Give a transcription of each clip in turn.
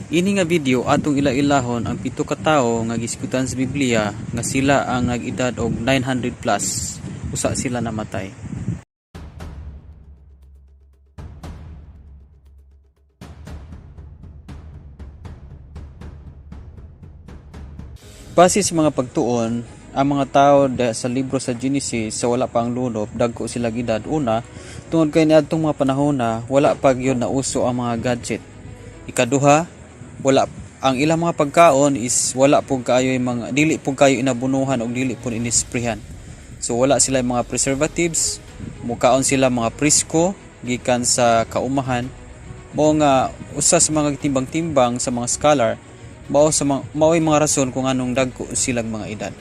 Ini nga video, atong ila-ilahon ang pito ka tawo nga gisgutan sa Biblia nga sila ang nag-edad og 900 plus usa sila namatay. Base sa mga pagtuon, ang mga tao sa libro sa Genesis sa wala pa ang lunop, dagko sila edad. Una, tungod kay niadtong mga panahon na wala pa gyud nauso ang mga gadget. Ikaduha, wala ang ilang mga pagkaon is wala pud kaayo yung mga dili pud kayo inabunuhan og dili pud inisprehan. So wala sila mga preservatives, mukaon sila mga presko gikan sa kaumahan. Mao nga usa sa mga timbang-timbang sa mga scholar, mao sa mga mao'y mga rason kung anong dagko silang mga edad.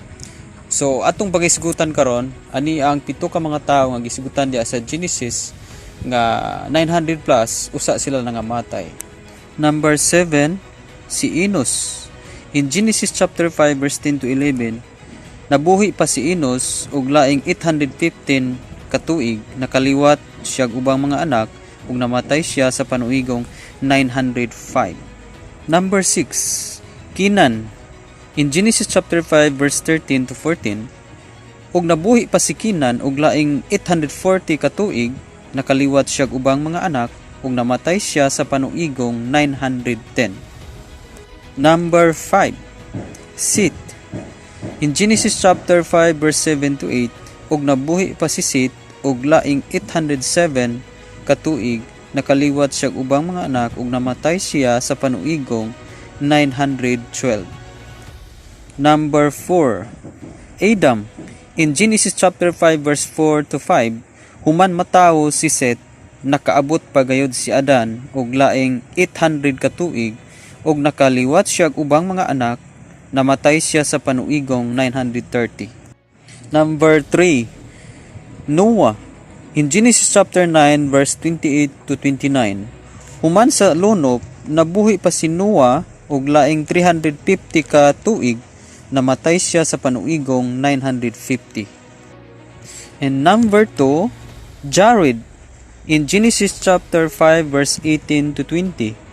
So atong pagisgutan karon ani ang pito ka mga tawo nga gisgutan diha sa Genesis nga 900 plus usa sila nangamatay. Number 7, si Enos. In Genesis chapter 5 verse 10 to 11, nabuhi pa si Enos og laing 815 katuig, nakaliwat siya og ubang mga anak ug namatay siya sa panuigong 905. Number 6, Kenan. In Genesis chapter 5 verse 13 to 14, ug nabuhi pa si Kenan og laing 840 katuig, nakaliwat siya og ubang mga anak ug namatay siya sa panuigong 910. Number 5, Seth. In Genesis chapter 5 verse 7 to 8, ug nabuhi pa si Seth og laing 807 katuig, nakaliwat siya og ubang mga anak ug namatay siya sa panuigong 912. Number 4, Adam. In Genesis chapter 5 verse 4 to 5, human matawo si Seth, nakaabot pa gayud si Adan og laing 800 katuig ug nakaliwat siya og ubang mga anak, namatay siya sa panuigong 930. Number 3, Noah. In Genesis chapter 9 verse 28 to 29, human sa lunop, nabuhi pa si Noah og laing 350 ka tuig, namatay siya sa panuigong 950. And number 2, Jared. In Genesis chapter 5 verse 18 to 20,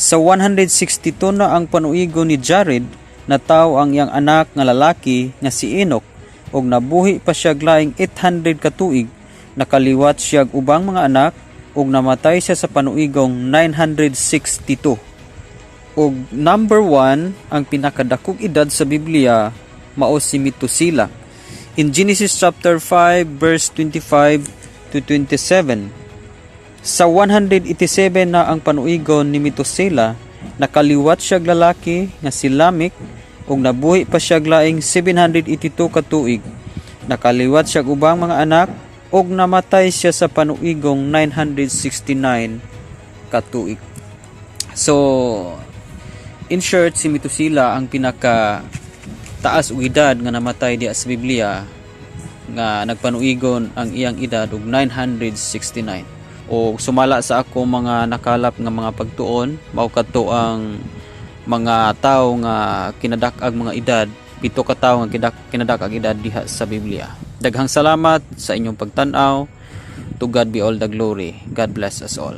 sa 162 na ang panuigo ni Jared, natawo ang iyang anak nga lalaki nga si Enoch ug nabuhi pa siya laing 800 ka tuig, nakaliwat siya og ubang mga anak ug namatay siya sa panuigong 962. Ug number 1, ang pinakadakog edad sa Biblia mao si Metusela. In Genesis chapter 5 verse 25 to 27, sa 187 na ang panuigon ni Metusela, nakaliwat siya lalaki nga si Lamech ug nabuhi pa siya laing 782 ka tuig. Nakaliwat siya og ubang mga anak ug namatay siya sa panuigong 969 ka tuig. So, in short, si Metusela ang pinaka taas og edad nga namatay diha sa Biblia nga nagpanuigon ang iyang edad og 969. O sumala sa ako mga nakalap nga mga pagtuon, mao kadto ang mga tawo nga kinadak-ag mga edad, pito ka tawo nga kinadak-ag edad diha sa Biblia. Daghang salamat sa inyong pagtan-aw. To God be all the glory. God bless us all.